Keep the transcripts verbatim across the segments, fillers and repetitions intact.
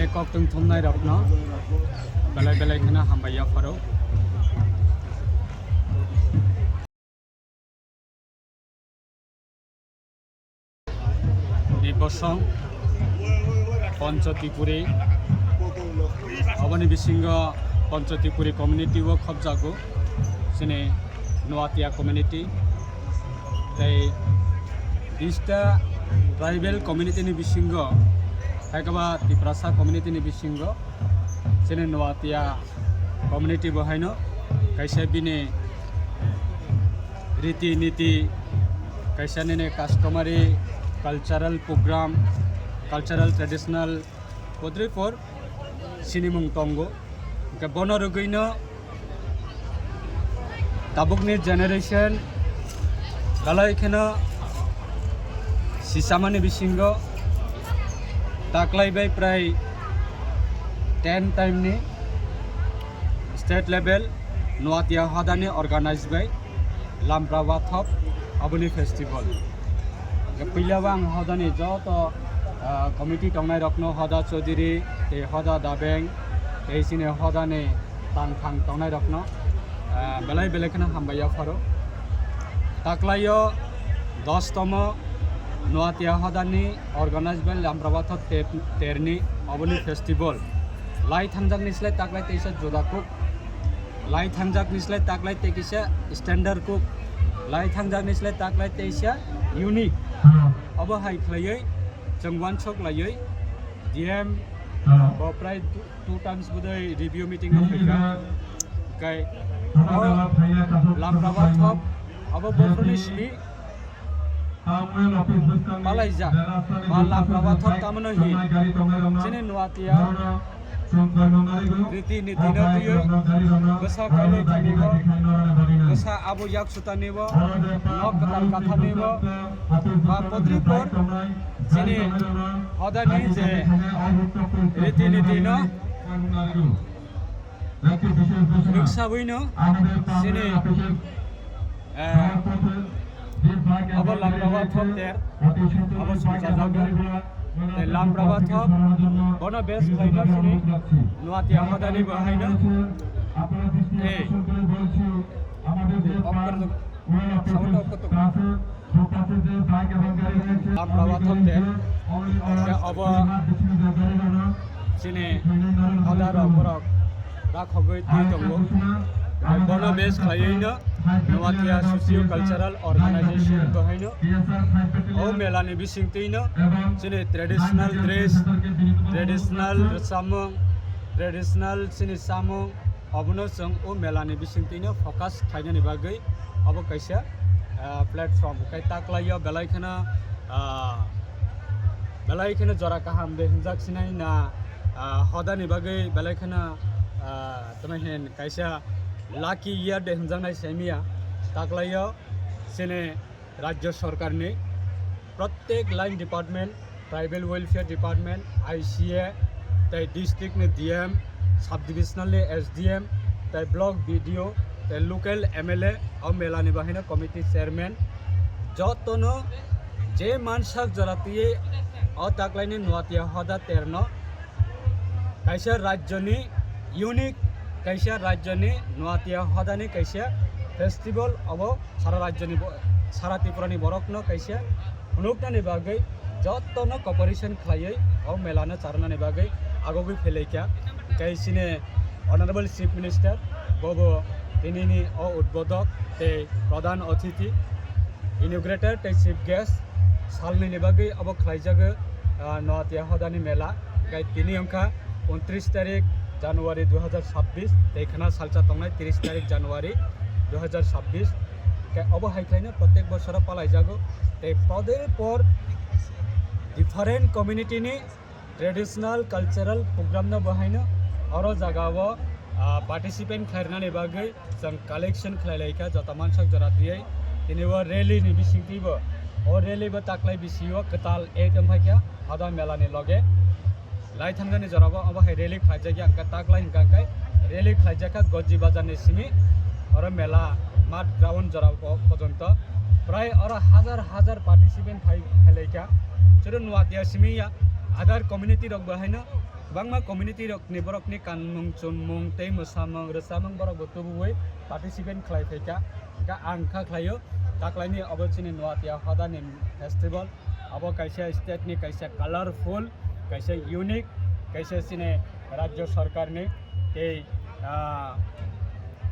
Koktwng thumnai rokno belai belai kheno hambai yapharo. Ni bosong Panchotipuri, aboni bisingo Panchotipuri community o khobjago, chini Noatia community, tei bista tribal community ni bisingo, hai khe ba Tiprasa community ni bisingo, chini Noatia community bo haino kaisa bini riti niti, kaisa nini customary cultural program, cultural traditional podripor sinimung tongo. Hingke bono rwgwino tabukni generation belai kheno sisamani bisingo taklai bai prai ten time ni state level Noatia hodani organize bai Lamprabhathop aboni festival. Puila bo ang hodani joto, ah, committee tongnai rokno, hoda Chaudhary tei hoda Dabeng tei chini hodani tang thang tongnai rokno, ah, belai belai kheno hambai yapharo. Taklaio dos tomo Noatia hodani organize bai Lamprabhathop te-, terni oboni festival. Lai thangjak ni slai taklai teisa juda kuk. Lai thangjak ni slai taklai tei kisa standard kuk. Lai thangjak ni slai taklai teisa unique. Obo hai khlaiwi chwng uansuk laiwi D M bo prai two, two times bodoi review meeting o phaikha. Kai o Lamprabhathop obo bohroni simi palaijak ba Lamprabhathop tamano hi chini Noatia riti niti no twiwi bwsa kailai thani bo, bwsa abo yak sutani bo, nok kwtal kathani bo, ba podripor chini hodani je riti niti no rwksabwino chini, eh, abo Lamprabhathop ter, abo songchajago. Tei Lamprabhathop bono base khlaima chini Noatia hodani bo haino. Tei Lamprabhathop ter, obo chini hoda rok borok rakhogwi twi tongo. Bono base khlaiwino Noatia Socio Cultural Organization bo haino o mela ni bisingtwino chini traditional dress, traditional samung, traditional chini samung, obono chwng o mela ni bisingtwino focus khlainani bagwi obo kaisa, ah, platform. Hwnkhe taklaio belai kheno, ah, belai kheno jora kaham de hinjak sinai na, ah, hodani bagwi belai kheno, ah, tamo hin kaisa lucky year de hinjaknai saimia. Taklaio chini Rajya Sarkarni protek line department, Tribal Welfare Department, I C A, tei district ni D M, sub divisional ni S D M, tei block B D O, tei local M L A, o mela ni bahino committee chairman, jotono je mansak jora twiwi o taklaini Noatia hoda terno kaisa rajyoni unique, kaisa rajyoni Noatia hodani kaisa festival obo sara rajyoni bo-, sara Tripurani borokno kaisa phunuknani bagwi jotono cooperation khlaiwi o melano charwnani bagwi agogwi phelaikha. Tei chini Honorable Chief Minister bobo tinini o udbodok tei pradhan athithi, inaugurator tei chief guest salnwini bagwi obo khlaijago, ah, Noatia hodani mela. Tei tini wngkha untris tarik January dui hazar sabbish, tei khna salsa tongnai tris tarik January dui hazar sabbish. Tei obo hai khlaino protek bosoro palaijago. Tei podripor different community ni traditional cultural program no bo haino oro jaga o, ah, participant khlairwnani bagwi chwng collection khlai lai kha, jota mansak jora twiwi. Tini o rally ni bisingtwi bo, o rally bo taklai bisi o kwtal aid wng phai kha hoda mela ni loge. Lai thangjani jora bo obo hai rally khlaijak ya, hwnkhe taklai hwnkha hwnkhe rally khlaijak kha Gojji Bazar ni simi, oro mela mat ground jora bo pojonto prai oro hajar hajar participant phai, phai lai kha. Chwrwng Noatia simi ya, other community rok bo haino Kwbangma community rokni borokni kanmung, chunmung tei mwsamung, rwchapmung borokbo tubuwi participate khlai phaikha. Hwnkhe ang kha khlaio, taklaini obo chini Nuatia Hodani festival. Abo kaisa state ni kaisa colorful, kaisa unique, kaisa chini rajya sarkar ni tei, ah,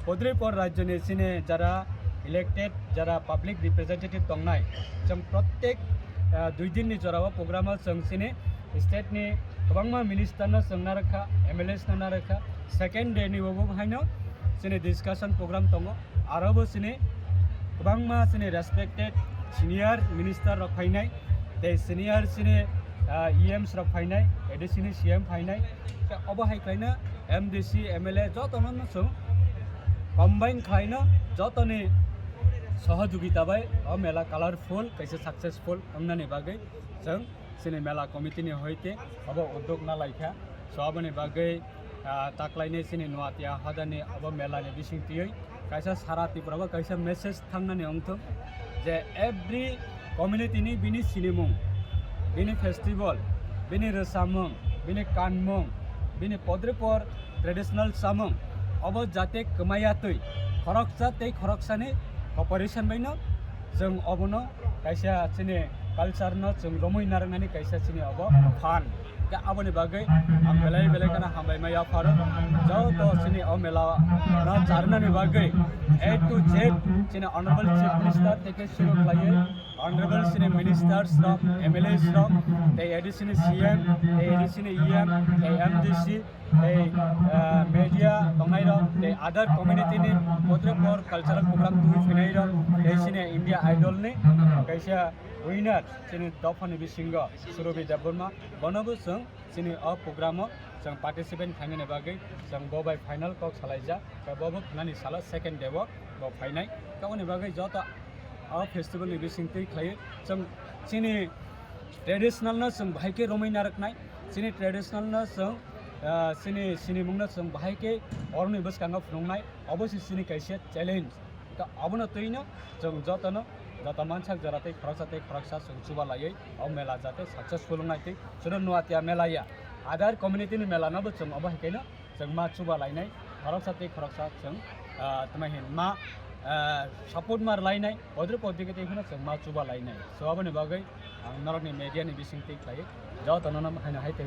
podripor rajya ni chini jara elected, jara public representative tongnai, chwng protek, ah, dui din ni jora o program o chwng chini state ni kwbangma minister no chwng narwkha, M L As no narwkha. Second day ni bo bo haino chini discussion program tongo. Aro bo chini kwbangma chini respected senior minister rok phainai, tei senior chini, ah, E Ms rok phainai, A D C ni C M phainai. Tei obo hai khlaina M D C, M L A jotono no chwng combine khlaino, jotoni sohojogita bai o mela colorful kaisa successful wngnani bagwi chwng chini mela committee ni hoite obo uddog nalaikha. So aboni bagwi, ah, taklaini chini Nuatia Hodani obo mela ni bisingtwi kaisa sara Tripura bo kaisa message thangnani wngthok je every community ni bini sinimung, bini festival, bini rwchapmung, bini kanmung, bini podripor traditional chamung obo jate kwmaya twi khoroksa tei khoroksani cooperation baino chwng obono kaisa chini culture no chwng romwi narwknani kaisa chini obo phan. Hwnkhe aboni bagwi ang belai belai kheno hambai ma yapharo. Joto chini o mela no charwnani bagwi A to Z chini Honorable Chief Minister theke shuru khlaiwi Honorable chini ministers rok, M L As rok, tei A D C ni C M, tei A D C ni E M, tei M D C, tei, ah, media tongnai rok, tei other community ni podripor cultural program tubui phinai rok, tei chini India Idol ni kaisa winner chini dophani bisingo Surobi Debbarma, bono bo chwng chini o program o chwng participate khainani bagwi chwng bo bai final kok salaijak, tei bo bo khnani salo second day o bo phainai. Tamoni bagwi joto o festival ni bisingtwi khlaiwi chwng chini traditional no chwng bahai khe romwi narwknai, chini traditional no chwng, ah, chini sinimung no chwng bahai khe oroni bwskango phunuknai, obo se chini kaisa challenge. Hwnkhe obono twino chwng jotono, joto mansak jora tei khoroksa tei khoroksa chwng chuba laiwi o mela jate successful wngnai tei chwngno Nuatia mela ya other community ni mela no bo chwng obo hai khe no chwng ma chuba lainai, khoroksa tei khoroksa chwng, ah, tma hin ma, ah, support ma lainai, podri podri khe tei phano chwng ma chuba lainai. So aboni bagwi ang norokni media ni bisingtwi khlaiwi jotono no haino hai tei